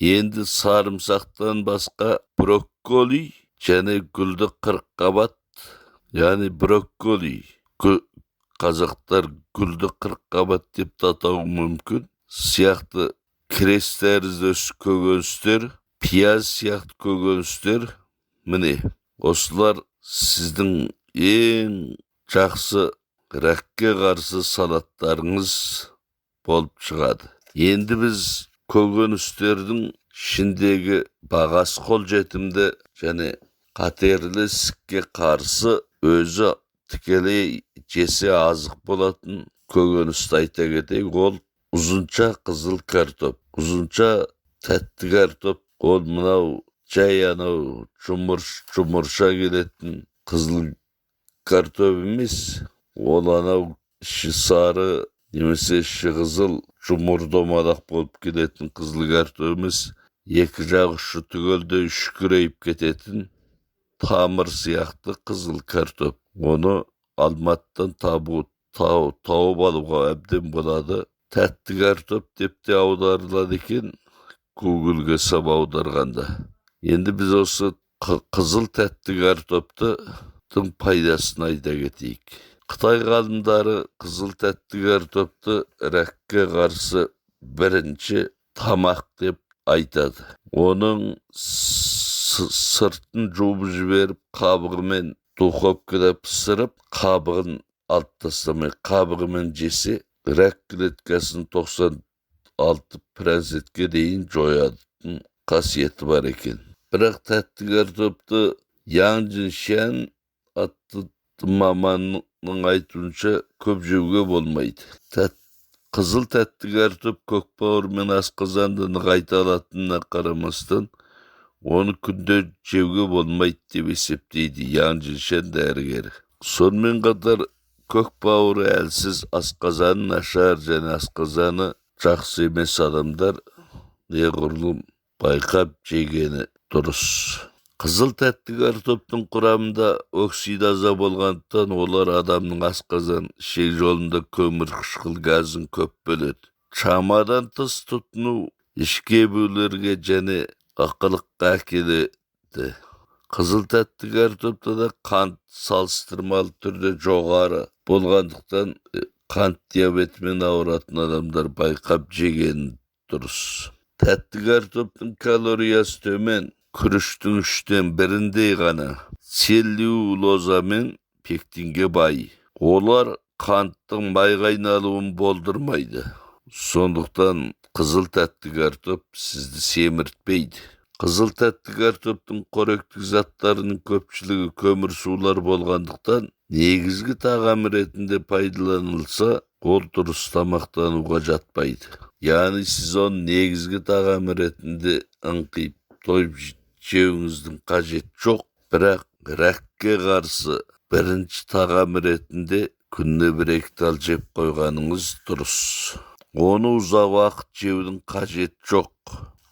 Енді сарымсақтан басқа брокколи және гүлді қырыққабат, яғни брокколи, қазақтар гүлді қырыққабат деп те атауы мүмкін, сияқты крес тәрізді көкөністер, пияз сияқты көкөністер, міне осылар сіздің ең жақсы ракке қарсы салаттарыңыз болып шығады. Енді біз көкөністердің ішіндегі бағасы қолжетімді және қатерлі ісікке қарсы өзі тікелей жесе азық болатын көкөністі айта кетейік. Ол ұзынша қызыл картоп, ұзынша тәтті картоп. Ол мынау жай анау жұмырша келетін қызыл картоп емес, ол анау іші сары немесе іші қызыл жұмыр домалақ болып келетін қызыл картоп емес, екі жақ ұшы түгелдей үшкірейіп кететін тамыр сияқты қызыл картоп. Оны Алматыдан тауып алуға әбден болады. Тәтті картоп деп те аударылады екен Гуглге сап аударғанда. Енді біз осы қызыл тәтті картоптың пайдасын айта кетейік. Қытай ғалымдары қызыл тәтті картопты ракке қарсы бірінші тамақ деп айтады. Оның сыртын жуып жіберіп, қабығымен духовкада пісіріп, қабығын алып тастамай, қабығымен жесе, рак клеткасын 96%-ке дейін жоятын қасиеті бар екен. Бірақ тәтті картопты Ян Жиншен атты маманның айтуынша көп жеуге болмайды. Қызыл тәтті картоп көкбауыр мен асқазанды нығайта алатынына қарамастан, оны күнде жеуге болмайды деп есептейді Ян Жиншен дәрігері. Сонымен қатар көкбауыры әлсіз, асқазаны нашар және асқазаны жақсы емес адамдар неғұрлым байқап жегені дұрыс. Қызыл тәтті картоптың құрамында оксидаза болғандықтан, олар адамның асқазан ішек жолында көмірқышқыл газын көп бөледі. Шамадан тыс тұтыну іш кебулерге және ықылыққа әкеледі. Қызыл тәтті картопта да қант салыстырмалы түрде жоғары болғандықтан, қант диабетімен ауыратын адамдар байқап жеген дұрыс. Тәтті картоптың калориясы төмен, күріштің 1/3-індей ғана. Целлюлоза мен пектинге бай. Олар қанттың майға айналуын болдырмайды. Сондықтан қызыл тәтті картоп сізді семіртпейді. Қызыл тәтті картоптың қоректік заттарының көпшілігі көмірсулар болғандықтан, негізгі тағам ретінде пайдаланылса, ол дұрыс тамақтануға жатпайды. Яғни сіз оны негізгі тағам ретінде ыңқиып тойып жеуіңіздің қажеті жоқ, бірақ ракке қарсы бірінші тағам ретінде күніне 1-2 тал жеп қойғаныңыз дұрыс. Оны ұзақ уақыт жеудің қажеті жоқ.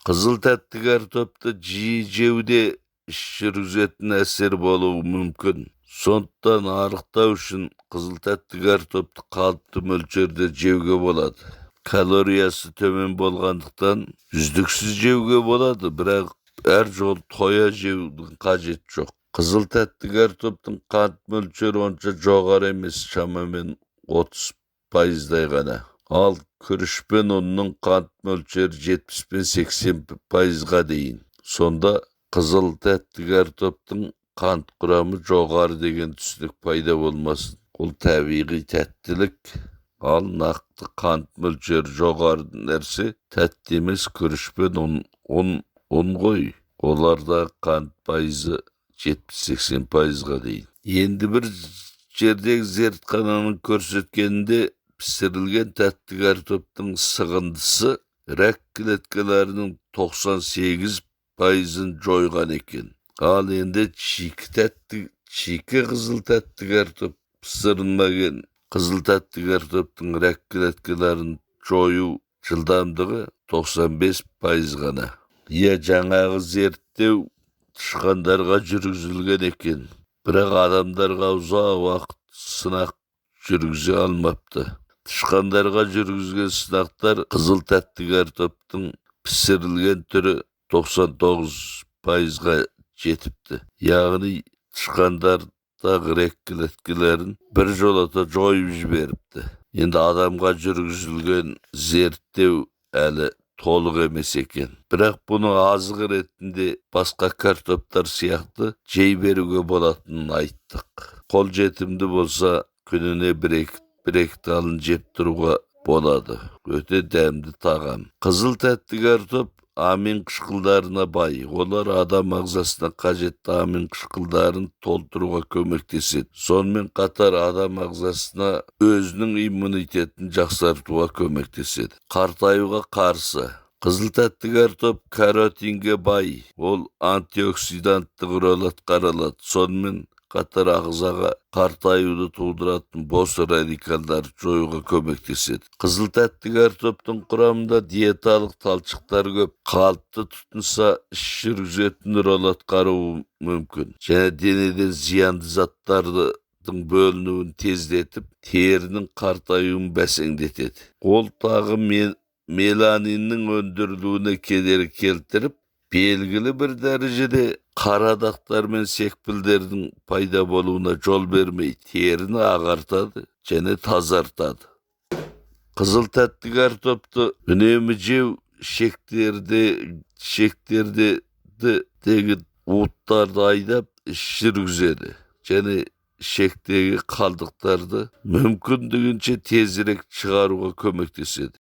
Қызыл тәтті картопты жиі жеуде іш жүргізетін әсер болуы мүмкін. Сондықтан арықтау үшін қызыл тәтті картопты қалыпты мөлшерде жеуге болады. Калориясы төмен болғандықтан үздіксіз жеуге болады, бірақ әр жол тоя жеудің қажеті жоқ. Қызыл тәтті картоптың қант мөлшері онша жоғары емес, шамамен 30%-дай ғана. Ал күріш пен ұнның қант мөлшері 70 пен 80%-ға дейін. Сонда қызыл тәтті картоптың қант құрамы жоғары деген түсінік пайда болмасын. Ол табиғи тәттілік, ал нақты қант мөлшері жоғары нәрсе тәтті емес, күріш пен ұн ғой. Оларда қант пайызы 70-80%-ға дейін. Енді бір жердегі зертхананың көрсеткенінде пісірілген тәтті картоптың сығындысы рак клеткаларының 98%-ын жойған екен. Ал енді шикі қызыл тәтті картоп пісірілмеген қызыл тәтті картоптың рак клеткаларын жою жылдамдығы 95% ғана. Иә, жаңағы зерттеу тышқандарға жүргізілген екен, бірақ адамдарға ұзақ уақыт сынақ жүргізе алмапты. Тышқандарға жүргізген сынақтар қызыл тәтті картоптың Пісірілген түрі 99%-ға жетіпті. Яғни тышқандардағы рак клеткаларын біржолата жойып жіберіпті. Енді адамға жүргізілген зерттеу әлі толық емес екен. Бірақ бұны азық ретінде басқа картоптар сияқты жей беруге болатынын айттық. Қолжетімді болса, күніне бір екі талын жеп тұруға болады. Өте дәмді тағам. Қызыл тәтті картоп амин қышқылдарына бай. Олар адам ағзасына қажетті амин қышқылдарын толтыруға көмектеседі. Сонымен қатар адам ағзасына өзінің иммунитетін жақсартуға көмектеседі. Қартаюға қарсы. Қызыл тәтті картоп каротинге бай. Ол антиоксиданттық рөл атқара алады. Сонымен қатар ағзаға қартаюды тудыратын бос радикалдарды жоюға көмектеседі. Қызыл тәтті картоптың құрамында диеталық талшықтар көп. Қалыпты тұтынса, іш жүргізетін рөл атқаруы мүмкін және денеден зиянды заттардың бөлінуін тездетіп, терінің қартаюын бәсеңдетеді. Ол тағы меланиннің өндірілуіне кедергі келтіріп, белгілі бір дәрежеде қара дақтар мен секпілдердің пайда болуына жол бермей, теріні ағартады және тазартады. Қызыл тәтті картопты үнемі жеу ішектердегі уыттарды айдап, іш жүргізеді және ішектегі қалдықтарды мүмкіндігінше тезірек шығаруға көмектеседі.